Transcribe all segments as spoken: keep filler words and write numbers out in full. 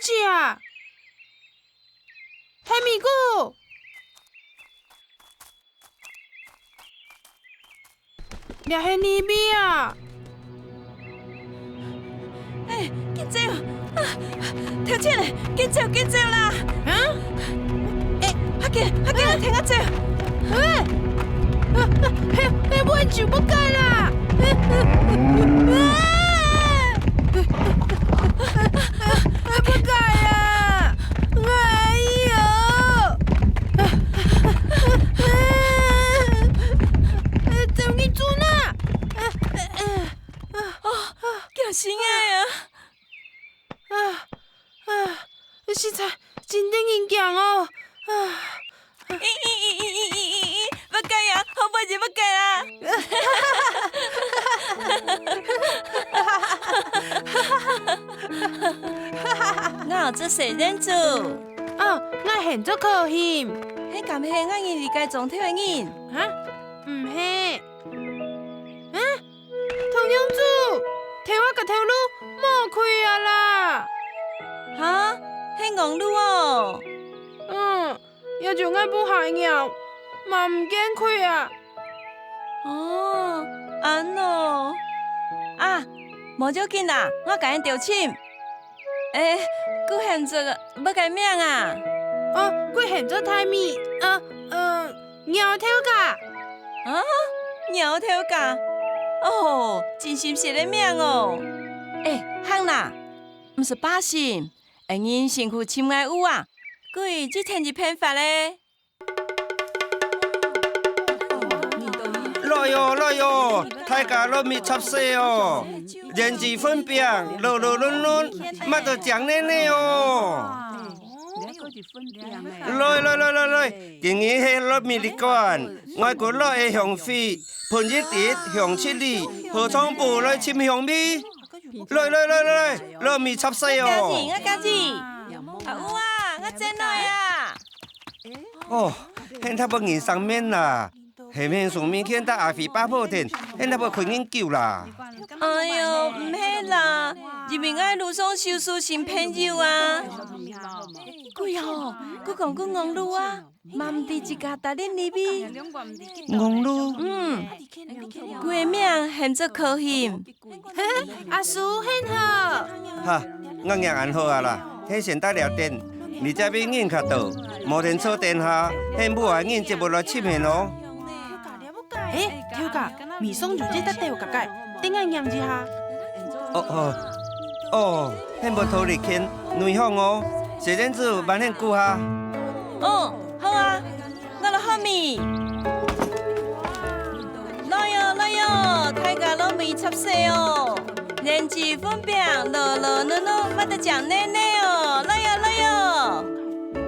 姐啊！大尾龜！這係哪位啊？哎，緊走！啊，頭前咧，緊走，緊走啦！啊？哎，較緊，較緊，跈𠊎走！哎，啊，啊，係，係，𠊎就毋該啦！啊！ 不該啊！哎喲！走你轉啊！哦，驚死𠊎啊！啊，啊，實在真得人驚哦！啊！ 咦咦咦咦咦咦咦咦，不該啊，好不容易不該啊！𠊎做細人子。哦，𠊎喊做可欣。係敢係𠊎認識該莊頭个人？哈？毋係。啊？唐娘子，頭下該頭路無去啊啦！哈？係戇路哦？嗯， 也就𠊎屋下个貓，嘛毋見去啊！哦，恁哦！啊，無要緊啦，𠊎摎你兜尋。誒，佢喊做麼个名啊？哦，佢喊做大尾，呃，呃，貓頭家。啊？貓頭家？哦，真親切个名哦！誒，行啦，毋使擔心， 恩人辛苦尋𠊎有啊，佢一定有辦法咧。來哦，來哦，大家落尾插細哦，連枝粉餅，摎摎嫩嫩，擘到靚膩膩哦！來來來來來，今日係落尾禮券，外國來个香水，噴一滴，香七里，合唱部來尋香味。 來來來來來，落尾插細哦！𠊎家己，𠊎家己。啊，有啊，𠊎轉來啊！哦，現在分人上面啦，係面上面見到阿飛八寶殿，現在分困人救啦。哎喲，毋係啦，因為𠊎路上修樹尋朋友啊。佢哦，佢講佢戇路啊， 嘛毋知自家搭等哪位。戇路？嗯，佢个名喊做可欣。阿叔，你好。哈，𠊎仰恁好啊啦，你先到這等，你這位人較多，無人坐等下，你屋下人接落來尋你哦。誒，頭家，尾上有一隻兜角个，等𠊎䀴一下。哦哦哦，你無討你牽，內行哦，細人子慢慢顧下。哦，好啊。 𠊎來喊你。來喲，來喲，大家落尾插細哦！連枝粉餅，摎摎嫩嫩，擘到靚膩膩哦！來喲，來喲！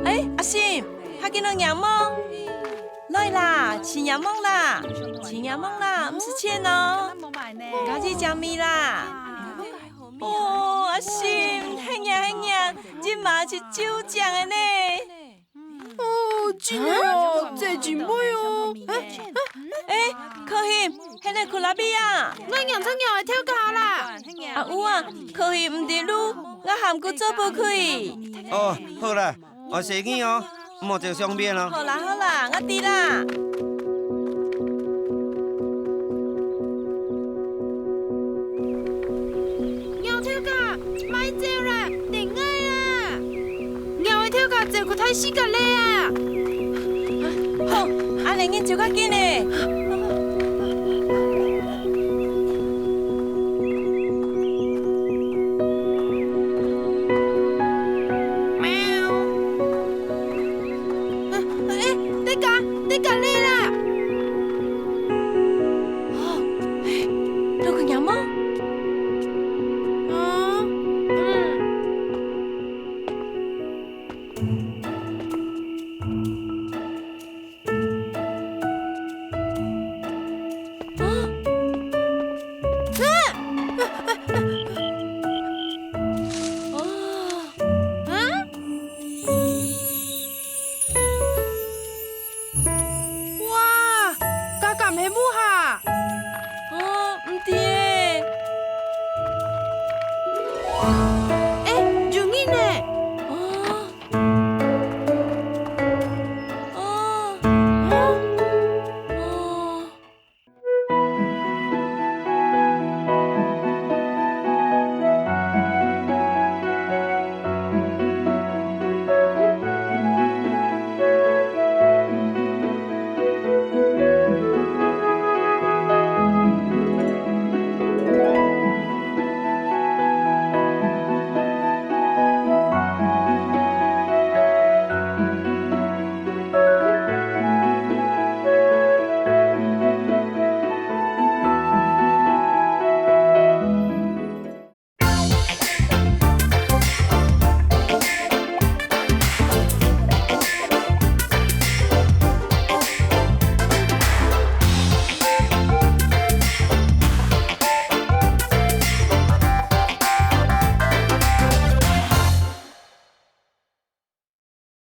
誒，阿信，較緊來䀴無？來啦，試䀴望啦，試䀴望啦，毋使錢哦！家己食味啦！哦，阿信，係䀴係䀴，一擘就就靚个呢！ 哦，真个哦，這真會哦。誒，誒，可欣，你來去哪位啊？𠊎䀴著貓仔頭家啦。啊，有啊，可欣毋知路，𠊎喊佢做毋去。哦，好啦，𠊎先去哦，莫走相片哦。好啦，好啦，𠊎知啦。 貓頭家，莫走啦，等𠊎啊！貓仔頭家走去大四界咧啊！好，恁樣人走較緊咧。